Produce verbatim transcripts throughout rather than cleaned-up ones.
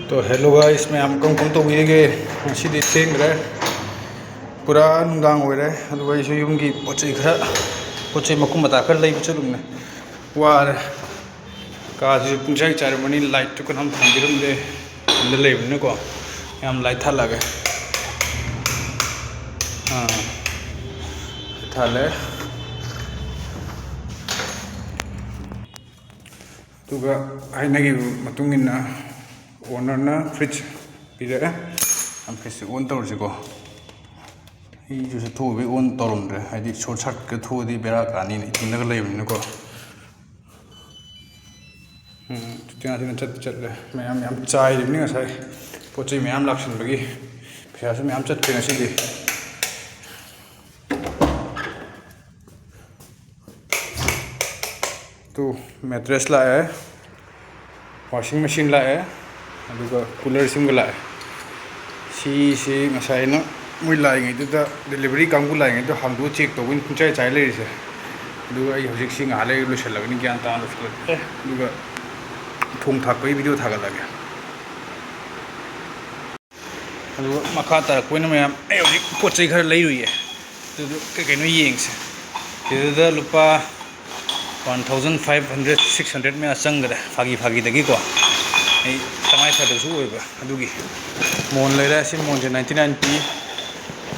ꯇꯣ, hello guys, ꯃꯌꯥꯝ ꯀꯔꯝ ꯀꯔꯝ ꯇꯧꯕꯤꯔꯤꯒꯦ? ꯉꯁꯤꯗꯤ ꯊꯦꯡꯈ꯭ꯔꯦ, ꯄꯨꯔꯥ ꯅꯨꯡꯗꯥꯡ ꯑꯣꯏꯔꯦ꯫ ꯑꯗꯨꯒ ꯑꯩꯁꯨ ꯌꯨꯝꯒꯤ ꯄꯣꯠ ꯆꯩ ꯈꯔ, ꯄꯣꯠ ꯆꯩ ꯃꯀꯨꯞ ꯃꯇꯥ ꯈꯔ ꯂꯩꯕ ꯆꯠꯂꯨꯕꯅꯦ꯫ ꯋꯥꯔꯦ꯫ ꯀꯥꯁꯤꯁꯨ ꯄꯨꯡꯆꯥꯏ ꯆꯥꯏꯔꯝꯃꯅꯤ, ꯂꯥꯏꯠꯇꯨ ꯀꯅꯥꯝ ꯊꯥꯟꯕꯤꯔꯝꯗꯦ꯫ ꯏꯊꯟꯗ ꯂꯩꯕꯅꯤꯅꯀꯣ꯫ ꯌꯥꯝ ꯂꯥꯏꯠ ꯊꯥꯜꯂꯛꯑꯒꯦ꯫ ꯑꯥ, ꯊꯥꯜꯂꯦ꯫ ꯑꯗꯨꯒ ꯍꯥꯏꯅꯈꯤꯕ ꯃꯇꯨꯡ ꯏꯟꯅ ownerꯅ fridge ꯄꯤꯔꯛꯑꯦ꯫ ꯌꯥꯝ fridgeꯁꯦ on ꯇꯧꯔꯁꯤꯀꯣ꯫ ꯑꯩꯁꯨ ꯆꯠꯊꯣꯛꯎꯕꯩ on ꯇꯧꯔꯝꯗ꯭ꯔꯦ, ꯍꯥꯏꯗꯤ short circuitꯀ ꯊꯣꯛꯑꯗꯤ ꯕꯦꯔꯥ ꯀꯥꯅꯤꯅ ꯏꯊꯟꯗꯒ ꯂꯩꯕꯅꯤꯅꯀꯣ꯫ ꯎꯝ, ꯇꯤꯡꯉꯥ ꯇꯤꯡꯉꯥ ꯆꯠ-, ꯆꯠꯂꯦ꯫ ꯃꯌꯥꯝ ꯌꯥꯝ ꯆꯥꯏꯔꯤꯕꯅꯤ ꯉꯁꯥꯏ꯫ ꯄꯣꯠ ꯆꯩ ꯃꯌꯥꯝ ꯂꯥꯛꯁꯤꯟꯕꯒꯤ ꯄꯩꯁꯥꯁꯨ ꯃꯌꯥꯝ ꯆꯠꯈ꯭ꯔꯦ ꯉꯁꯤꯗꯤ꯫ ꯇꯨ, mattress ꯂꯥꯛꯑꯦ, washing machine ꯂꯥꯛꯑꯦ, ꯑꯗꯨꯒ cooler ꯁꯤꯃꯒ ꯂꯥꯛꯑꯦ꯫ ꯁꯤꯁꯤ ꯉꯁꯥꯏ ꯑꯩꯅ ꯃꯣꯏ ꯂꯥꯛꯏꯉꯩꯗꯨꯗ, delivery ꯀꯥꯡꯕꯨ ꯂꯥꯛꯏꯉꯩꯗꯨꯗ ꯍꯥꯡꯗꯣꯛꯑ check ꯇꯧꯕꯩ ꯄꯨꯡꯆꯥꯏ ꯆꯥꯏ ꯂꯩꯔꯤꯁꯦ꯫ ꯑꯗꯨꯒ ꯑꯩ ꯍꯧꯖꯤꯛ ꯁꯤ ꯉꯥꯏꯍꯥꯛ ꯂꯩꯔꯒ ꯂꯣꯏꯁꯤꯜꯂꯒꯅꯤ, ꯒ꯭ꯌꯥꯟ ꯇꯥꯅ ꯂꯣꯏꯁꯤꯜꯂꯒꯦ꯫ ꯑꯗꯨꯒ ꯊꯣꯡ ꯊꯥꯛꯄꯒꯤ video ꯊꯥꯒꯠꯂꯒꯦ꯫ ꯑꯗꯨꯒ ꯃꯈꯥ ꯇꯥꯔꯛꯄ ꯑꯣꯏꯅ ꯃꯌꯥꯝ, ꯑꯩ ꯍꯧꯖꯤꯛ ꯄꯣꯠ ꯆꯩ ꯈꯔ ꯂꯩꯔꯨꯏꯌꯦ꯫ ꯑꯗꯨꯗꯣ ꯀꯩ ꯀꯩꯅꯣ ꯌꯦꯡꯁꯦ꯫ ꯁꯤꯗ ꯂꯨꯄꯥ one thousand five hundred, six hundred ꯃꯌꯥ ꯆꯪꯈ꯭ꯔꯦ, ꯐꯥꯒꯤ ꯐꯥꯒꯤꯗꯒꯤꯀꯣ꯫ ꯑꯩ ꯇꯉꯥꯏ ꯐꯗꯕꯁꯨ ꯑꯣꯏꯕ ꯑꯗꯨꯒꯤ꯫ ꯃꯣꯟ ꯂꯩꯔꯦ, ꯁꯤ ꯃꯣꯟꯁꯦ ninety nine ꯄꯤ꯫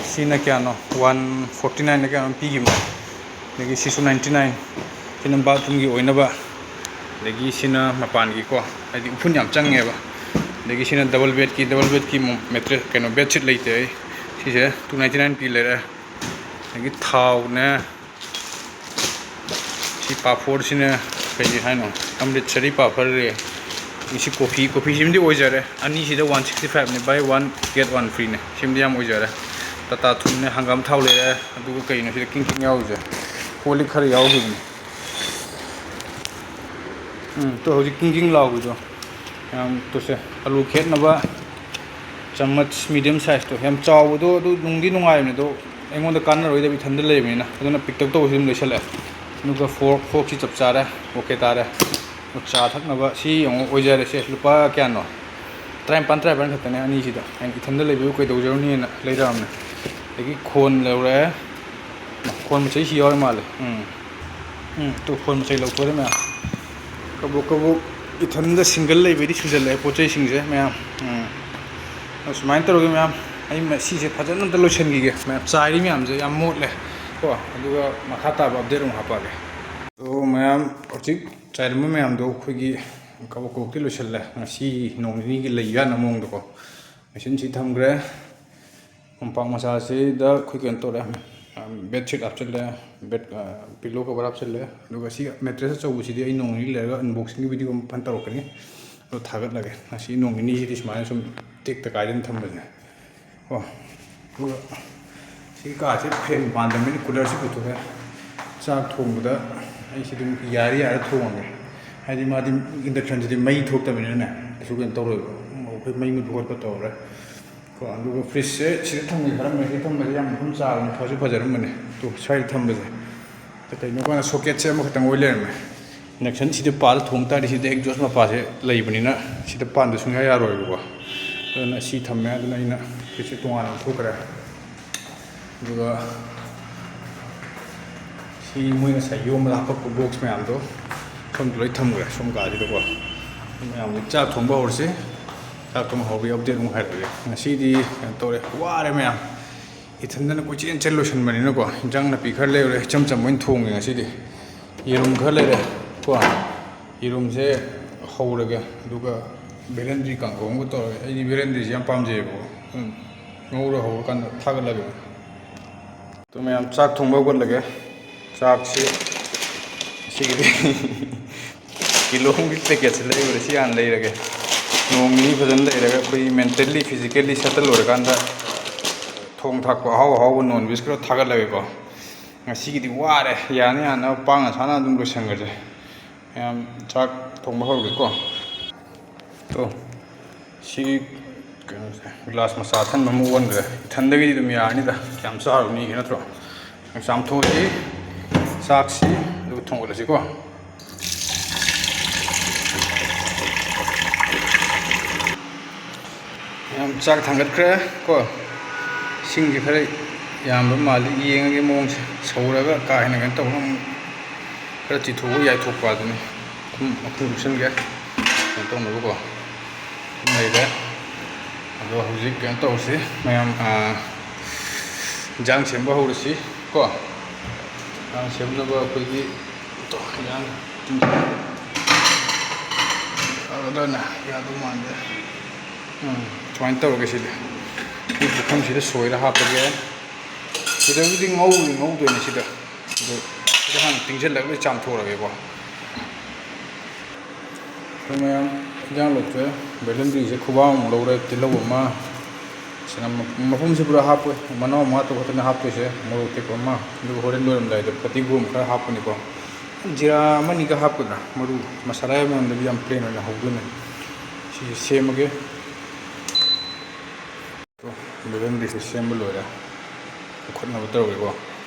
ꯁꯤꯅ ꯀꯌꯥꯅꯣ? One forty nineꯂ ꯀꯌꯥꯅꯣ ꯄꯤꯈꯤꯕꯅꯦ꯫ ꯑꯗꯒꯤ ꯁꯤꯁꯨ ninety nine꯫ ꯁꯤꯅ bathroomꯒꯤ ꯑꯣꯏꯅꯕ꯫ ꯑꯗꯒꯤ ꯁꯤꯅ ꯃꯄꯥꯟꯒꯤꯀꯣ, ꯍꯥꯏꯗꯤ ꯎꯐꯨꯟ ꯌꯥꯝ ꯆꯪꯉꯦꯕ꯫ ꯑꯗꯒꯤ ꯁꯤꯅ double bedꯀꯤ, double bedꯀꯤ ꯃꯣ-, mattress, ꯀꯩꯅꯣ, bedsheet ꯂꯩꯇꯦ ꯑꯩ꯫ ꯁꯤꯁꯦ two ninety nine ꯄꯤ ꯂꯩꯔꯦ꯫ ꯑꯗꯒꯤ ꯊꯥꯎꯅꯦ, ꯁꯤ ꯄꯥꯐꯣꯔꯁꯤꯅ ꯀꯩ ꯍꯥꯏꯅꯣ? ꯑꯃ꯭ꯔꯤꯠꯁꯔꯤ ꯄꯥꯐꯔ ꯔꯦ꯫ ꯁꯤ coffee, coffeeꯁꯤꯃꯗꯤ ꯑꯣꯏꯖꯔꯦ꯫ ꯑꯅꯤꯁꯤꯗ one sixty fiveꯅꯦ, buy one get one freeꯅꯦ꯫ ꯁꯤꯃꯗꯤ ꯌꯥꯝ ꯑꯣꯏꯖꯔꯦ꯫ ꯇꯥꯇꯥ ꯊꯨꯝꯅꯦ, ꯍꯪꯒꯥꯝ ꯊꯥꯎ ꯂꯩꯔꯦ, ꯑꯗꯨꯒ ꯀꯩꯅꯣ ꯁꯤꯗ ꯀꯤꯡ ꯀꯤꯡ ꯌꯥꯎꯔꯤꯁꯦ? ꯀꯣꯜ ꯂꯤꯛ ꯈꯔ ꯌꯥꯎꯈꯤꯕꯅꯤ꯫ ꯎꯝ, ꯇꯣ, ꯍꯧꯖꯤꯛ ꯀꯤꯡ ꯀꯤꯡ ꯂꯥꯎꯕꯤꯗꯣ꯫ ꯌꯥꯝ ꯇꯨꯁꯦ, ꯑꯂꯨ ꯈꯦꯠꯅꯕ ꯆꯥꯃꯁ medium sizeꯇꯣ꯫ ꯌꯥꯝ ꯆꯥꯎꯕꯗꯣ ꯑꯗꯨ ꯅꯨꯡꯗꯤ ꯅꯨꯡꯉꯥꯏꯕꯅꯦ, ꯑꯗꯣ ꯑꯩꯉꯣꯟꯗ ꯀꯥꯟꯅꯔꯣꯏꯗꯕ, ꯏꯊꯟꯗ ꯂꯩꯕꯅꯤꯅ꯫ ꯑꯗꯨꯅ pick up ꯇꯧꯕꯁꯤ ꯑꯗꯨꯝ ꯂꯩꯁꯜꯂꯛꯑꯦ꯫ ꯑꯗꯨꯒ fork, forkꯁꯤ ꯆꯞ ꯆꯥꯔꯦ, okay ꯇꯥꯔꯦ꯫ ꯑꯗꯣ ꯆꯥ ꯊꯛꯅꯕ ꯁꯤ ꯌꯦꯡꯉꯣ, ꯑꯣꯏꯖꯔꯦ ꯁꯦ꯫ ꯂꯨꯄꯥ ꯀꯌꯥꯅꯣ? ꯇꯔꯥꯅꯤꯄꯥꯟ, ꯇꯔꯥꯅꯤꯄꯥꯟ ꯈꯛꯇꯅꯦ ꯑꯅꯤꯁꯤꯗ꯫ ꯑꯩꯅ ꯏꯊꯟꯗ ꯂꯩꯕꯕꯨ ꯀꯩꯗꯧꯖꯔꯨꯅꯤꯅ ꯂꯩꯔꯛꯑꯕꯅꯦ꯫ ꯑꯗꯒꯤ ꯈꯣꯟ ꯂꯧꯔꯦ꯫ ꯈꯣꯟ ꯃꯆꯩꯁꯤ ꯌꯥꯎꯔ ꯃꯥꯜꯂꯦ꯫ ꯎꯝ꯫ ꯎꯝ, ꯇꯨ, ꯈꯣꯟ ꯃꯆꯩ ꯂꯧꯊꯣꯛꯑꯦ ꯃꯌꯥꯝ꯫ ꯀꯕꯣꯛ ꯀꯕꯣꯛ ꯏꯊꯟꯗ single ꯂꯩꯕꯩꯗꯤ ꯁꯨꯖꯜꯂꯛꯑꯦ ꯄꯣꯠ ꯆꯩꯁꯤꯡꯁꯦ ꯃꯌꯥꯝ꯫ ꯎꯝ꯫ ꯑꯗꯣ ꯁꯨꯃꯥꯏꯅ ꯇꯧꯔꯒꯦ ꯃꯌꯥꯝ, ꯑꯩ ꯃꯁꯤꯁꯦ ꯐꯖꯅ ꯑꯝꯇ ꯂꯣꯏꯁꯤꯟꯈꯤꯒꯦ ꯃꯌꯥꯝ꯫ ꯆꯥꯏꯔꯤ ꯃꯌꯥꯝꯁꯦ ꯌꯥꯝ ꯃꯣꯠꯂꯦ ꯀꯣ꯫ ꯑꯗꯨꯒ ꯃꯈꯥ ꯇꯥꯕ update ꯑꯃꯨꯛ ꯍꯥꯞꯄꯛꯑꯒꯦ꯫ ꯑꯗꯣ ꯃꯌꯥꯝ, ꯍꯧꯖꯤꯛ ꯆꯥꯏꯔꯝꯕ ꯃꯌꯥꯝꯗꯣ ꯑꯩꯈꯣꯏꯒꯤ ꯀꯕꯣꯛ ꯀꯕꯣꯛꯇꯤ ꯂꯣꯏꯁꯤꯜꯂꯦ꯫ ꯉꯁꯤ ꯅꯣꯡ ꯅꯤꯅꯤꯒꯤ ꯂꯩ ꯌꯥꯅ ꯃꯑꯣꯡꯗꯀꯣ꯫ Machine ꯁꯤ ꯊꯝꯈ꯭ꯔꯦ꯫ ꯃꯣꯝꯄꯥꯛ ꯃꯆꯥꯁꯤꯗ ꯑꯩꯈꯣꯏ ꯀꯩꯅꯣ ꯇꯧꯔꯦ, bedsheet ꯍꯥꯞꯆꯤꯜꯂꯦ, bed, pillow cover ꯍꯥꯞꯆꯤꯜꯂꯦ, ꯑꯗꯨꯒ ꯁꯤ mattress ꯑꯆꯧꯕꯁꯤꯗꯤ ꯑꯩ ꯅꯣꯡ ꯅꯤꯅꯤ ꯂꯩꯔꯒ unboxing ꯒꯤ video ꯑꯃ ꯐꯟ ꯇꯧꯔꯛꯀꯅꯤ, ꯑꯗꯣ ꯊꯥꯒꯠꯂꯒꯦ꯫ ꯉꯁꯤ ꯅꯣꯡ ꯅꯤꯅꯤꯁꯤꯗꯤ ꯁꯨꯃꯥꯏꯅ ꯁꯨꯝ ꯇꯦꯛꯇ ꯀꯥꯏꯗꯅ ꯊꯝꯕꯁꯦ ꯀꯣ꯫ ꯑꯗꯨꯒ ꯁꯤ ꯀꯥꯁꯦ fan ꯄꯥꯟꯗꯕꯅꯤꯅ cooler ꯁꯤ ꯄꯨꯊꯣꯛꯑꯦ꯫ ꯆꯥꯛ ꯊꯣꯡꯕꯗ ꯑꯩꯁꯤ ꯑꯗꯨꯝ ꯌꯥꯔ ꯌꯥꯔ ꯊꯣꯡꯉꯒꯦ, ꯍꯥꯏꯗꯤ ꯃꯥꯗꯤ induction ꯁꯤꯗꯤ ꯃꯩ ꯊꯣꯛꯇꯕꯅꯤꯅꯅꯦ ꯀꯩꯁꯨ ꯀꯩꯅꯣ ꯇꯧꯔꯣꯏꯕ꯫ ꯑꯩꯈꯣꯏ ꯃꯩ ꯃꯨꯠꯄ ꯈꯣꯠꯄ ꯇꯧꯔꯔꯣꯏ꯫ ꯀꯣ, ꯑꯗꯨꯒ fridge ꯁꯦ ꯁꯤꯗ ꯊꯝꯒꯦ ꯈꯜꯂꯝꯕꯅꯦ, ꯁꯤꯗ ꯊꯝꯕꯁꯦ ꯌꯥꯝ ꯃꯐꯝ ꯆꯥꯕꯅꯤ, ꯐꯁꯨ ꯐꯖꯔꯝꯕꯅꯦ꯫ ꯇꯣ, ꯁ꯭ꯋꯥꯏꯗ ꯊꯝꯕꯁꯦ꯫ ꯑꯗ ꯀꯩꯅꯣ ꯀꯥꯟꯗ socket ꯁꯦ ꯑꯃꯈꯛꯇꯪ ꯑꯣꯏ ꯂꯩꯔꯝꯃꯦ꯫ Induction ꯁꯤꯗ ꯄꯥꯜꯂ ꯊꯣꯡ ꯇꯥꯔꯗꯤ ꯁꯤꯗ exhaust ꯃꯄꯥꯁꯦ ꯂꯩꯕꯅꯤꯅ ꯁꯤꯗ ꯄꯥꯟꯕ ꯁꯨꯡꯌꯥ ꯌꯥꯔꯣꯏꯕꯀꯣ꯫ ꯑꯗꯨꯅ ꯁꯤ ꯊꯝꯃꯦ, ꯑꯗꯨꯅ ꯑꯩꯅ fridge ꯁꯦ ꯇꯣꯉꯥꯟꯅ ꯂꯧꯊꯣꯛꯈ꯭ꯔꯦ꯫ ꯑꯗꯨꯒ ꯁꯤ ꯃꯣꯏ ꯉꯁꯥꯏ ꯌꯣꯝꯕꯗ ꯍꯥꯄꯛꯄ box ꯃꯌꯥꯝꯗꯣ ꯁꯣꯝꯗ ꯂꯣꯏ ꯊꯝꯈ꯭ꯔꯦ, ꯁꯣꯝ ꯀꯥꯁꯤꯗꯀꯣ꯫ ꯃꯌꯥꯝ ꯍꯧꯖꯤꯛ ꯆꯥꯛ ꯊꯣꯡꯕ ꯍꯧꯔꯁꯤ꯫ ꯆꯥꯛ ꯊꯣꯡꯕ ꯍꯧꯕꯒꯤ update ꯑꯃꯨꯛ ꯍꯥꯏꯔꯛꯑꯒꯦ꯫ ꯉꯁꯤꯗꯤ ꯀꯩꯅꯣ ꯇꯧꯔꯦ, ꯋꯥꯔꯦ ꯃꯌꯥꯝ꯫ ꯏꯊꯟꯗꯅ ꯀꯣꯏꯆꯦꯟ ꯆꯦꯟ ꯂꯣꯏꯁꯟꯕꯅꯤꯅꯀꯣ, ꯏꯟꯖꯥꯡ ꯅꯥꯄꯤ ꯈꯔ ꯂꯩꯔꯨꯔꯦ, ꯏꯆꯝ ꯆꯝꯕ ꯑꯣꯏꯅ ꯊꯣꯡꯉꯦ ꯉꯁꯤꯗꯤ꯫ ꯌꯦꯔꯨꯝ ꯈꯔ ꯂꯩꯔꯦ ꯀꯣ, ꯌꯦꯔꯨꯝꯁꯦ ꯍꯧꯔꯒꯦ, ꯑꯗꯨꯒ ꯕꯦꯂꯦꯟꯗ꯭ꯔꯤ ꯀꯥꯡꯍꯧ ꯑꯃꯒ ꯇꯧꯔꯒꯦ꯫ ꯑꯩꯗꯤ ꯕꯦꯂꯦꯟꯗ꯭ꯔꯤꯁꯦ ꯌꯥꯝ ꯄꯥꯝꯖꯩꯌꯦꯕꯀꯣ꯫ ꯎꯝ, ꯉꯧꯔ ꯍꯧꯔꯀꯥꯟꯗ ꯊꯥꯒꯠꯂꯒꯦ꯫ ꯑꯗꯨ ꯃꯌꯥꯝ, ꯆꯥꯛ ꯊꯣꯡꯕ ꯍꯧꯒꯠꯂꯒꯦ꯫ ꯆꯥꯛꯁꯤ ꯁꯤꯒꯤꯗꯤ ꯀꯤꯂꯣ ꯑꯃꯒꯤ packet ꯁꯦ ꯂꯩꯔꯨꯔꯦ, ꯁꯤ ꯍꯥꯟꯅ ꯂꯩꯔꯒꯦ꯫ ꯅꯣꯡ ꯅꯤꯅꯤ ꯐꯖꯅ ꯂꯩꯔꯒ ꯑꯩꯈꯣꯏ mentally, physically settle ꯑꯣꯏꯔꯀꯥꯟꯗ ꯊꯣꯡ ꯊꯥꯛꯄ ꯑꯍꯥꯎ ꯑꯍꯥꯎꯕ non veg ꯈꯔ ꯊꯥꯒꯠꯂꯒꯦꯀꯣ꯫ ꯉꯁꯤꯒꯤꯗꯤ ꯋꯥꯔꯦ, ꯌꯥꯅ ꯌꯥꯅꯕ ꯄꯥꯡꯅ ꯁꯥꯟꯅ ꯑꯗꯨꯝ ꯂꯣꯏꯁꯟꯈ꯭ꯔꯁꯦ꯫ ꯃꯌꯥꯝ, ꯆꯥꯛ ꯊꯣꯡꯕ ꯍꯧꯔꯒꯦꯀꯣ꯫ ꯇꯣ, ꯁꯤ ꯀꯩꯅꯣꯁꯦ, glass ꯃꯆꯥ ꯑꯊꯟꯕ ꯑꯃ ꯑꯣꯟꯈ꯭ꯔꯦ꯫ ꯏꯊꯟꯗꯒꯤꯗꯤ ꯑꯗꯨꯝ ꯌꯥꯔꯅꯤꯗ, ꯀꯌꯥꯝ ꯆꯥꯔꯨꯅꯤꯒꯦ ꯅꯠꯇ꯭ꯔꯣ? ꯆꯥꯝꯊꯣꯛꯑꯁꯤ ꯆꯥꯛꯁꯤ, ꯑꯗꯨꯒ ꯊꯣꯡꯒꯠꯂꯁꯤꯀꯣ꯫ ꯌꯥꯝ ꯆꯥꯛ ꯊꯥꯡꯒꯠꯈ꯭ꯔꯦ ꯀꯣ꯫ ꯏꯁꯤꯡꯁꯦ ꯈꯔ ꯌꯥꯝꯕ ꯃꯥꯜꯂꯤ, ꯌꯦꯡꯉꯒꯦ ꯃꯑꯣꯡꯁꯦ꯫ ꯁꯧꯔꯒ ꯀꯥ ꯍꯦꯟꯅ ꯀꯩꯅꯣ ꯇꯧꯕ, ꯑꯃꯨꯛ ꯈꯔ ꯆꯤꯊꯣꯛꯑꯒ ꯌꯥꯏꯊꯣꯛꯄ ꯑꯗꯨꯅꯤ꯫ ꯃꯈꯨꯝ ꯃꯈꯨꯝ ꯀꯨꯞꯁꯟꯒꯦ, ꯀꯩꯅꯣ ꯇꯧꯅꯕꯀꯣ꯫ ꯑꯗꯨꯝ ꯂꯩꯔꯦ꯫ ꯑꯗꯣ ꯍꯧꯖꯤꯛ ꯀꯩꯅꯣ ꯇꯧꯔꯁꯤ ꯃꯌꯥꯝ, ꯑꯥ, ꯏꯟꯖꯥꯡ ꯁꯦꯝꯕ ꯍꯧꯔꯁꯤ ꯀꯣ꯫ ꯏꯟꯖꯥꯡ ꯁꯦꯝꯅꯕ ꯑꯩꯈꯣꯏꯒꯤ ꯏꯟꯖꯥꯡ ꯐꯒꯗ꯭ꯔꯅ ꯌꯥꯗꯧ ꯃꯥꯟꯗꯦ꯫ ꯎꯝ, ꯁꯨꯃꯥꯏꯅ ꯇꯧꯔꯒꯦ ꯁꯤꯗꯤ꯫ ꯁꯤ ꯄꯨꯈꯝꯁꯤꯗ ꯁꯣꯏꯔ ꯍꯥꯞꯄꯒꯦ꯫ ꯁꯤꯗꯕꯨꯗꯤ ꯉꯧꯕꯨꯗꯤ ꯉꯧꯗꯣꯏꯅꯦ ꯁꯤꯗ꯫ ꯑꯗꯣ ꯁꯤꯗ ꯍꯥꯟꯅ ꯇꯤꯡꯁꯤꯜꯂꯒ ꯂꯣꯏ ꯆꯥꯝꯊꯣꯛꯑꯒꯦꯀꯣ꯫ ꯑꯩꯈꯣꯏ ꯃꯌꯥꯝ ꯏꯟꯖꯥꯡ ꯂꯧꯊꯣꯛꯑꯦ꯫ ꯕꯦꯂꯟꯗ꯭ꯔꯤꯁꯦ ꯈꯨꯕꯥꯛꯃꯨꯛ ꯂꯧꯔꯦ, ꯇꯤꯜꯍꯧ ꯑꯃ, ꯆꯅꯝ, ꯃꯄꯨꯝꯁꯦ ꯄꯨꯔꯥ ꯍꯥꯞꯄꯣꯏ, ꯃꯅꯥꯎ ꯃꯉꯥ ꯇꯔꯨꯛ ꯈꯛꯇꯅꯦ ꯍꯥꯞꯇꯣꯏꯁꯦ꯫ ꯃꯣꯔꯣꯛ ꯑꯇꯦꯛꯄ ꯑꯃ, ꯑꯗꯨꯒ ꯍꯣꯔꯦꯟ ꯂꯣꯏꯔꯝꯗꯥꯏꯗ ꯐꯗꯤꯒꯣꯝ ꯈꯔ ꯍꯥꯞꯀꯅꯤꯀꯣ꯫ ꯖꯤꯔꯥ ꯑꯃꯅꯤꯒ ꯍꯥꯞꯀꯗ꯭ꯔꯥ, ꯃꯔꯨ ꯃꯁꯥꯂꯥ ꯌꯥꯝ ꯌꯥꯝꯗꯕꯤ, ꯌꯥꯝ ꯄ꯭ꯂꯦꯟ ꯑꯣꯏꯅ ꯍꯧꯗꯣꯏꯅꯦ꯫ ꯁꯤꯁꯦ ꯁꯦꯝꯃꯒꯦ꯫ ꯕꯦꯂꯟꯗ꯭ꯔꯤꯁꯦ ꯁꯦꯝꯕ ꯂꯣꯏꯔꯦ, ꯄꯨꯈꯠꯅꯕ ꯇꯧꯔꯒꯦꯀꯣ꯫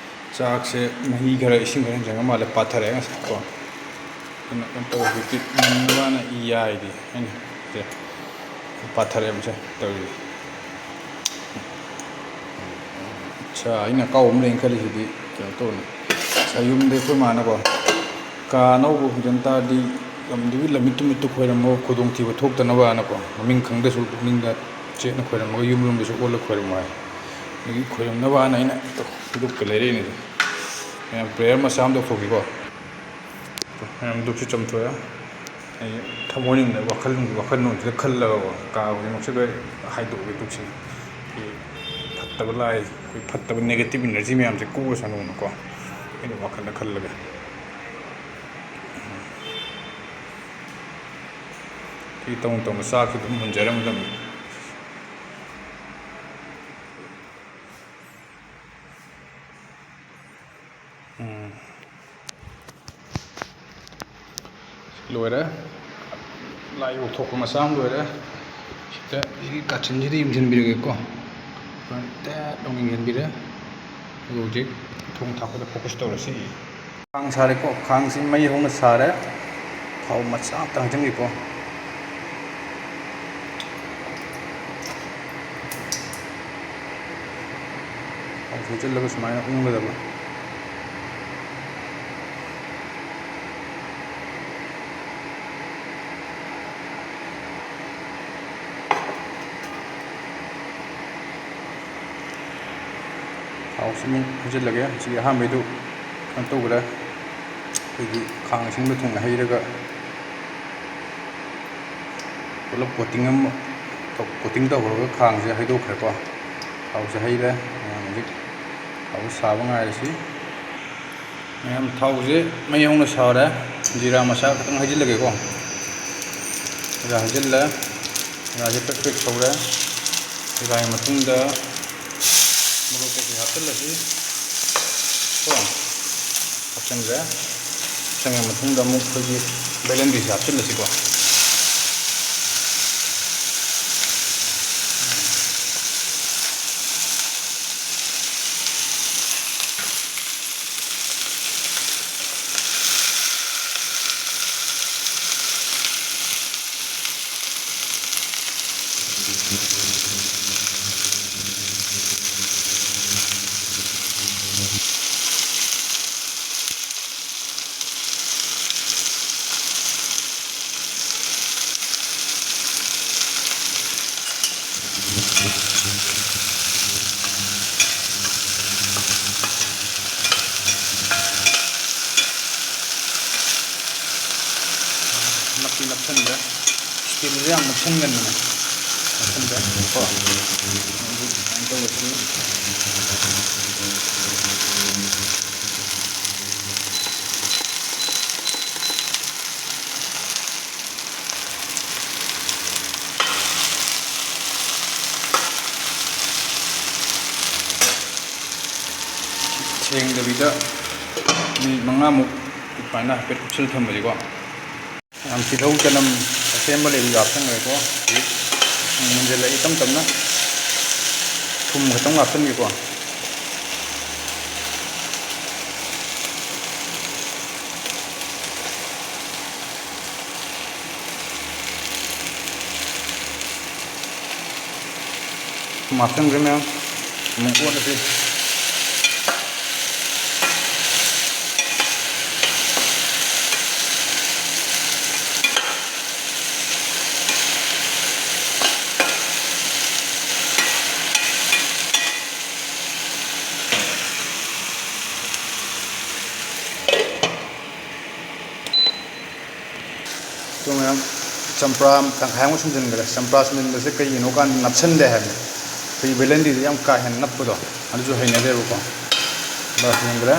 ꯆꯥꯛꯁꯦ ꯃꯍꯤ ꯈꯔ, ꯏꯁꯤꯡ ꯈꯔ ꯍꯦꯟꯖꯤꯟꯕ ꯃꯥꯜꯂꯦ, ꯄꯥꯊꯔꯛꯑꯦ ꯉꯁꯥꯏ ꯀꯣ꯫ ꯑꯗꯨꯅ ꯀꯩꯅꯣ ꯇꯧꯔꯦ, ꯍꯧꯖꯤꯛꯇꯤ ꯃꯨꯟꯅꯕꯅ ꯏ ꯌꯥꯏꯗꯤ ꯑꯩꯅ ꯁꯦ ꯄꯥꯊꯔꯛꯑꯦ ꯃꯁꯦ ꯇꯧꯔꯤꯁꯦ꯫ ꯑꯠꯁꯥ, ꯑꯩꯅ ꯑꯀꯥꯎꯕ ꯑꯃ ꯂꯩꯅ ꯈꯜꯂꯤꯁꯤꯗꯤ ꯀꯩꯅꯣ ꯇꯧꯕꯅꯤ꯫ ꯉꯁꯥꯏ ꯌꯨꯝꯗ ꯑꯩꯈꯣꯏ ꯃꯥꯅꯀꯣ, "ꯀꯥ ꯑꯅꯧꯕ ꯍꯣꯡꯖꯤꯟ ꯇꯥꯔꯗꯤ ꯂꯝꯗꯨꯒꯤ ꯂꯝꯃꯤꯠ ꯇꯨꯃꯤꯠꯇꯨ ꯈꯣꯏꯔꯝꯃꯣ, ꯈꯨꯗꯣꯡꯊꯤꯕ ꯊꯣꯛꯇꯅꯕꯅꯀꯣ", ꯃꯃꯤꯡ ꯈꯪꯗ꯭ꯔꯁꯨ ꯄꯨꯛꯅꯤꯡꯗ ꯆꯦꯠꯅ ꯈꯣꯏꯔꯝꯃꯒ ꯌꯨꯝ ꯂꯣꯝꯗꯁꯨ ꯑꯣꯜꯂꯒ ꯈꯣꯏꯔꯝꯃꯣ ꯍꯥꯏ꯫ ꯑꯗꯨꯒꯤ ꯈꯣꯏꯔꯝꯅꯕꯅ ꯑꯩꯅ ꯙꯨꯞꯀ ꯂꯩꯔꯛꯏꯅꯦ꯫ ꯃꯌꯥꯝ ꯄ꯭ꯔꯦꯌꯔ ꯃꯆꯥ ꯑꯃ ꯇꯧꯊꯣꯛꯈꯤꯀꯣ꯫ ꯃꯌꯥꯝ ꯙꯨꯞꯁꯤ ꯆꯝꯊꯣꯛꯑꯦ꯫ ꯑꯩ ꯊꯃꯣꯏꯅꯨꯡꯗ ꯋꯥꯈꯜ, ꯋꯥꯈꯜꯂꯣꯟꯁꯤꯗ ꯈꯜꯂꯒꯀꯣ, ꯀꯥ ꯈꯨꯗꯤꯡꯃꯛꯁꯤꯗ ꯍꯥꯏꯗꯣꯛꯑꯒꯦ ꯙꯨꯞꯁꯤꯅ꯫ ꯑꯩꯈꯣꯏ ꯐꯠꯇꯕ ꯂꯥꯏ, ꯑꯩꯈꯣꯏ ꯐꯠꯇꯕ negative energy ꯃꯌꯥꯝꯁꯦ ꯀꯣꯛꯑꯁꯅꯨꯅꯀꯣ, ꯑꯩꯅ ꯋꯥꯈꯜꯗ ꯈꯜꯂꯒ꯫ ꯁꯤ ꯇꯧꯅ ꯇꯧꯅ ꯆꯥꯛꯁꯤ ꯑꯗꯨꯝ ꯃꯨꯟꯖꯔꯝꯃꯗꯕꯅꯤ꯫ ꯎꯝ꯫ ꯂꯣꯏꯔꯦ꯫ ꯂꯥꯏ ꯂꯧꯊꯣꯛꯄ ꯃꯆꯥ ꯑꯃ ꯂꯣꯏꯔꯦ꯫ ꯁꯤꯗ ꯁꯤꯒꯤ ꯀꯥꯆꯤꯟꯁꯤꯗ ꯌꯨꯡꯁꯤꯟꯕꯤꯔꯒꯦꯀꯣ꯫ ꯇꯦꯠ ꯂꯥꯎꯅ ꯌꯨꯡꯁꯤꯟꯕꯤꯔꯦ꯫ ꯑꯗꯨꯒ ꯍꯧꯖꯤꯛ ꯊꯣꯡ ꯊꯥꯛꯄꯗ focus ꯇꯧꯔꯁꯤ꯫ ꯈꯥꯡ ꯁꯥꯔꯦꯀꯣ꯫ ꯈꯥꯡꯁꯤ ꯃꯩ ꯍꯧꯅ ꯁꯥꯔꯦ꯫ ꯊꯥꯎ ꯃꯆꯥ ꯑꯝꯇ ꯍꯩꯖꯤꯟꯒꯦꯀꯣ꯫ ꯍꯩꯖꯤꯜꯂꯒ ꯁꯨꯃꯥꯏꯅ ꯎꯪꯒꯗꯕ꯫ ꯊꯥꯎꯁꯤ ꯑꯃꯨꯛ ꯍꯩꯖꯤꯜꯂꯒꯦ꯫ ꯍꯧꯖꯤꯛꯀꯤ ꯑꯍꯥꯟꯕꯩꯗꯨ ꯀꯩꯅꯣ ꯇꯧꯈ꯭ꯔꯦ꯫ ꯑꯩꯈꯣꯏꯒꯤ ꯈꯥꯡ ꯑꯁꯤꯟꯕ ꯊꯨꯝ ꯍꯩꯔꯒ ꯄꯨꯂꯞ coating ꯑꯃ ꯇꯧ-, coating ꯇꯧꯈ꯭ꯔꯒ ꯈꯥꯡꯁꯦ ꯍꯩꯗꯣꯛꯈ꯭ꯔꯦꯀꯣ꯫ ꯊꯥꯎꯁꯦ ꯍꯩꯔꯦ꯫ ꯃꯌꯥꯝ ꯍꯧꯖꯤꯛ ꯊꯥꯎꯁꯦ ꯁꯥꯕ ꯉꯥꯏꯔꯁꯤ꯫ ꯃꯌꯥꯝ ꯊꯥꯎꯁꯦ ꯃꯩ ꯍꯧꯅ ꯁꯥꯔꯦ꯫ ꯖꯤꯔꯥ ꯃꯁꯥ ꯈꯤꯇꯪ ꯍꯩꯖꯤꯜꯂꯒꯦꯀꯣ꯫ ꯖꯤꯔꯥ ꯍꯩꯖꯤꯜꯂꯦ꯫ ꯖꯤꯔꯥꯁꯦ ꯄ꯭ꯔꯦꯛ ꯄ꯭ꯔꯦꯛ ꯁꯧꯔꯦ꯫ ꯖꯤꯔꯥꯒꯤ ꯃꯇꯨꯡꯗ ꯃꯣꯔꯣꯛ ꯀꯩꯀꯩ ꯍꯥꯞꯆꯤꯜꯂꯁꯤ ꯀꯣ꯫ ꯍꯥꯞꯆꯤꯟꯈ꯭ꯔꯦ꯫ ꯍꯥꯞꯆꯤꯟꯈ꯭ꯔ ꯃꯇꯨꯡꯗ ꯑꯃꯨꯛ ꯑꯩꯈꯣꯏꯒꯤ ꯕꯦꯂꯦꯟꯗ꯭ꯔꯤꯁꯦ ꯍꯥꯞꯆꯤꯜꯂꯁꯤꯀꯣ꯫ ꯅꯞꯇꯤ ꯅꯞꯁꯟꯗ꯭ꯔꯦ꯫ ꯁ꯭ꯇꯤꯜꯁꯦ ꯌꯥꯝ ꯅꯞꯁꯟꯒꯟꯕꯅꯦ꯫ ꯅꯞꯁꯟꯗ꯭ꯔꯦ꯫ ꯀꯣ꯫ ꯑꯗꯨ ꯁꯨꯃꯥꯏꯅ ꯇꯧꯔꯁꯤ꯫ ꯁꯦꯡꯗꯕꯤꯗ ꯃꯤꯅꯤꯠ ꯃꯉꯥꯃꯨꯛ ꯑꯗꯨꯃꯥꯏꯅ ꯍꯥꯏꯐꯦꯠ ꯀꯨꯞꯁꯜ ꯊꯝꯕꯁꯤꯀꯣ꯫ ꯌꯥꯝ ꯇꯤꯜꯍꯧ ꯆꯅꯝ ꯑꯁꯦꯝꯕ ꯂꯩꯕꯗꯣ ꯍꯥꯞꯆꯟꯈ꯭ꯔꯦꯀꯣ꯫ ꯍꯧꯖꯤꯛ ꯃꯨꯟꯖꯜꯂꯛꯑꯦ ꯇꯞ ꯇꯞꯅ꯫ ꯊꯨꯝ ꯈꯛꯇꯪ ꯍꯥꯞꯆꯟꯒꯦꯀꯣ꯫ ꯊꯨꯝ ꯍꯥꯞꯆꯟꯈ꯭ꯔꯦ ꯃꯌꯥꯝ꯫ ꯑꯃꯨꯛ ꯑꯣꯠꯂꯁꯤ꯫ ꯆꯝꯄ꯭ꯔꯥ ꯇꯪꯈꯥꯏꯃꯨꯛ ꯁꯨꯝꯖꯤꯟꯈ꯭ꯔꯦ꯫ ꯆꯝꯄ꯭ꯔꯥ ꯁꯨꯝꯖꯤꯟꯕꯁꯦ ꯀꯩꯒꯤꯅꯣ ꯀꯥꯟꯗ ꯅꯞꯁꯟꯗꯦ ꯍꯥꯏꯕꯅꯤ꯫ ꯑꯩꯈꯣꯏꯒꯤ ꯕꯦꯂꯟꯗꯤꯗ ꯌꯥꯝ ꯀꯥ ꯍꯦꯟꯅ ꯅꯞꯄꯗꯣ, ꯑꯗꯨꯁꯨ ꯍꯩꯅꯗꯦꯕꯀꯣ꯫ ꯆꯝꯄ꯭ꯔꯥ ꯁꯨꯝꯖꯤꯟꯈ꯭ꯔꯦ꯫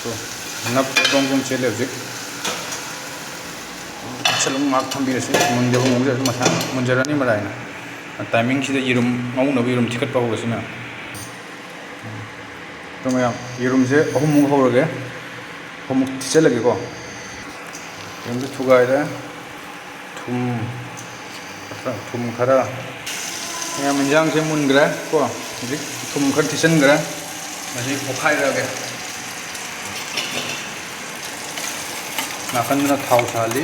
ꯇꯣ, ꯅꯞꯄ ꯕ꯭ꯔꯣꯡ ꯕ꯭ꯔꯣꯡ ꯆꯦꯜꯂꯦ ꯍꯧꯖꯤꯛ꯫ ꯁꯠ ꯑꯃꯨꯛ ꯉꯥꯏꯍꯥꯛ ꯊꯝꯕꯤꯔꯁꯤ꯫ ꯃꯨꯟꯖꯕ ꯃꯑꯣꯡꯁꯦ ꯑꯗꯨꯝ ꯃꯁꯥꯅ ꯃꯨꯟꯖꯔꯅꯤ ꯃꯔꯥꯏꯅ꯫ ꯇꯥꯏꯃꯤꯡꯁꯤꯗ ꯌꯦꯔꯨꯝ ꯉꯧꯅꯕ ꯌꯦꯔꯨꯝ ꯊꯤꯀꯠꯄ ꯍꯧꯔꯁꯤꯅ꯫ ꯑꯗꯣ ꯃꯌꯥꯝ, ꯌꯦꯔꯨꯝꯁꯦ ꯑꯍꯨꯝꯃꯨꯛ ꯍꯧꯔꯒꯦ꯫ ꯑꯍꯨꯝꯃꯨꯛ ꯊꯤꯠꯆꯜꯂꯒꯦꯀꯣ꯫ ꯌꯦꯔꯨꯝꯁꯦ ꯊꯨꯒꯥꯏꯔꯦ꯫ ꯊꯨꯝ, ꯊꯨꯝ ꯈꯔ꯫ ꯃꯌꯥꯝ, ꯏꯟꯖꯥꯡꯁꯦ ꯃꯨꯟꯈ꯭ꯔꯦ ꯀꯣ꯫ ꯍꯧꯖꯤꯛ ꯊꯨꯝ ꯈꯔ ꯊꯤꯠꯆꯟꯈ꯭ꯔꯦ꯫ ꯃꯁꯤ ꯑꯣꯠꯈꯥꯏꯔꯛꯑꯒꯦ꯫ ꯅꯥꯀꯟꯗꯅ ꯊꯥꯎ ꯁꯥꯍꯜꯂꯤ꯫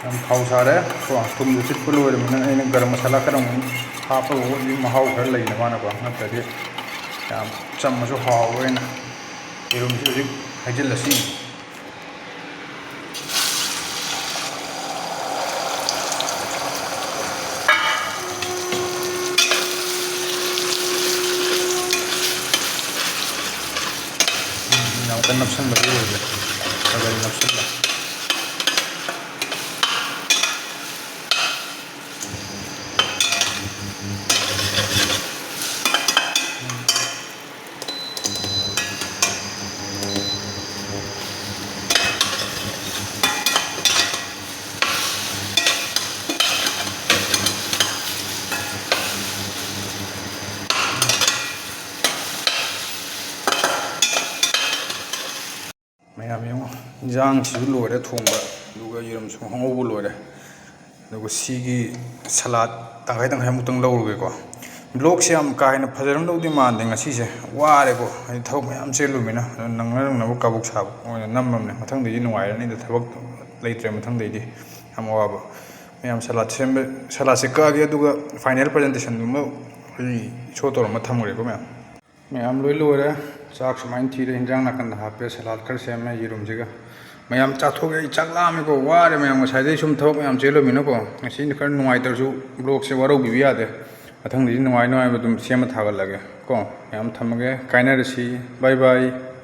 ꯌꯥꯝ ꯊꯥꯎ ꯁꯥꯔꯦ ꯀꯣ, ꯊꯨꯝꯁꯨ ꯊꯤꯠꯄ ꯂꯣꯏꯔꯕꯅꯤꯅ ꯑꯩꯅ ꯒꯔꯝ ꯃꯁꯥꯂꯥ ꯈꯔ ꯑꯃꯨꯛ ꯍꯥꯞꯄꯒ ꯑꯣꯠꯂꯤ, ꯃꯍꯥꯎ ꯈꯔ ꯂꯩꯅꯕꯅꯀꯣ, ꯅꯠꯇ꯭ꯔꯗꯤ ꯌꯥꯝ ꯆꯝꯃꯁꯨ ꯍꯥꯎꯔꯣꯏꯅ꯫ ꯌꯦꯔꯨꯝꯁꯤ ꯍꯧꯖꯤꯛ ꯍꯩꯖꯤꯜꯂꯁꯤ꯫ ꯌꯥꯝ ꯀꯟꯅ ꯅꯞꯁꯟꯕꯗꯤ ꯑꯣꯏꯗ꯭ꯔꯦ, ꯈꯔ ꯈꯔ ꯅꯞꯁꯜꯂꯦ꯫ ꯃꯌꯥꯝ ꯌꯦꯡꯉꯣ, ꯏꯟꯖꯥꯡꯁꯤꯁꯨ ꯂꯣꯏꯔꯦ ꯊꯣꯡꯕ, ꯑꯗꯨꯒ ꯌꯦꯔꯨꯝꯁꯨ ꯉꯧꯕ ꯂꯣꯏꯔꯦ꯫ ꯑꯗꯨꯒ ꯁꯤꯒꯤ ꯁꯂꯥꯠ ꯇꯪꯈꯥꯏ ꯇꯪꯈꯥꯏꯃꯨꯛꯇꯪ ꯂꯧꯔꯒꯦꯀꯣ꯫ ꯕ꯭ꯂꯣꯛꯁꯦ ꯌꯥꯝ ꯀꯥ ꯍꯦꯟꯅ ꯐꯖꯔꯝꯗꯧꯗꯤ ꯃꯥꯟꯗꯦ ꯉꯁꯤꯁꯦ, ꯋꯥꯔꯦꯀꯣ, ꯍꯥꯏꯗꯤ ꯊꯕꯛ ꯃꯌꯥꯝ ꯆꯦꯜꯂꯨꯃꯤꯅ꯫ ꯑꯗꯨ ꯅꯪꯅ ꯅꯪꯅꯕ ꯀꯥꯕꯣꯛ ꯁꯥꯕꯣꯛ ꯑꯣꯏꯅ ꯅꯝꯃꯕꯅꯦ꯫ ꯃꯊꯪꯗꯩꯗꯤ ꯅꯨꯡꯉꯥꯏꯔꯅꯤꯗ, ꯊꯕꯛ ꯂꯩꯇ꯭ꯔꯦ ꯃꯊꯪꯗꯩꯗꯤ꯫ ꯌꯥꯝ ꯋꯥꯕ꯫ ꯃꯌꯥꯝ, ꯁꯂꯥꯠ ꯁꯦꯝꯕ, ꯁꯂꯥꯠꯁꯦ ꯀꯛꯑꯒꯦ, ꯑꯗꯨꯒ ꯐꯥꯏꯅꯦꯜ ꯄ꯭ꯔꯖꯦꯟꯇꯦꯁꯟꯗꯨꯃ ꯑꯩ ꯁꯣ ꯇꯧꯔꯝꯃ ꯊꯝꯈ꯭ꯔꯦꯀꯣ ꯃꯌꯥꯝ꯫ ꯃꯌꯥꯝ ꯂꯣꯏ ꯂꯣꯏꯔꯦ꯫ ꯆꯥꯛ ꯁꯨꯃꯥꯏꯅ ꯊꯤꯔꯦ, ꯍꯤꯟꯖꯥꯡ ꯅꯥꯀꯟꯗ ꯍꯥꯞꯄꯦ, ꯁꯂꯥꯠ ꯈꯔ ꯁꯦꯝꯃꯦ ꯌꯦꯔꯨꯝꯁꯤꯒ꯫ ꯃꯌꯥꯝ ꯆꯥꯊꯣꯛꯑꯦ꯫ ꯑꯩ ꯆꯥꯛ ꯂꯥꯝꯃꯦꯀꯣ, ꯋꯥꯔꯦ ꯃꯌꯥꯝ, ꯉꯁꯥꯏꯗꯩ ꯁꯨꯝ ꯊꯕꯛ ꯃꯌꯥꯝ ꯆꯦꯜꯂꯨꯃꯤꯅꯀꯣ꯫ ꯉꯁꯤꯗꯤ ꯈꯔ ꯅꯨꯡꯉꯥꯏꯇ꯭ꯔꯁꯨ vlogꯁꯦ ꯋꯥꯔꯧꯕꯤꯕ ꯌꯥꯗꯦ꯫ ꯃꯊꯪꯗꯗꯤ ꯅꯨꯡꯉꯥꯏ ꯅꯨꯡꯉꯥꯏꯕ ꯑꯗꯨꯝ ꯁꯦꯝꯃ ꯊꯥꯒꯠꯂꯒꯦ ꯀꯣ꯫ ꯃꯌꯥꯝ ꯊꯝꯃꯒꯦ, ꯀꯥꯏꯅꯔꯁꯤ, bye bye꯫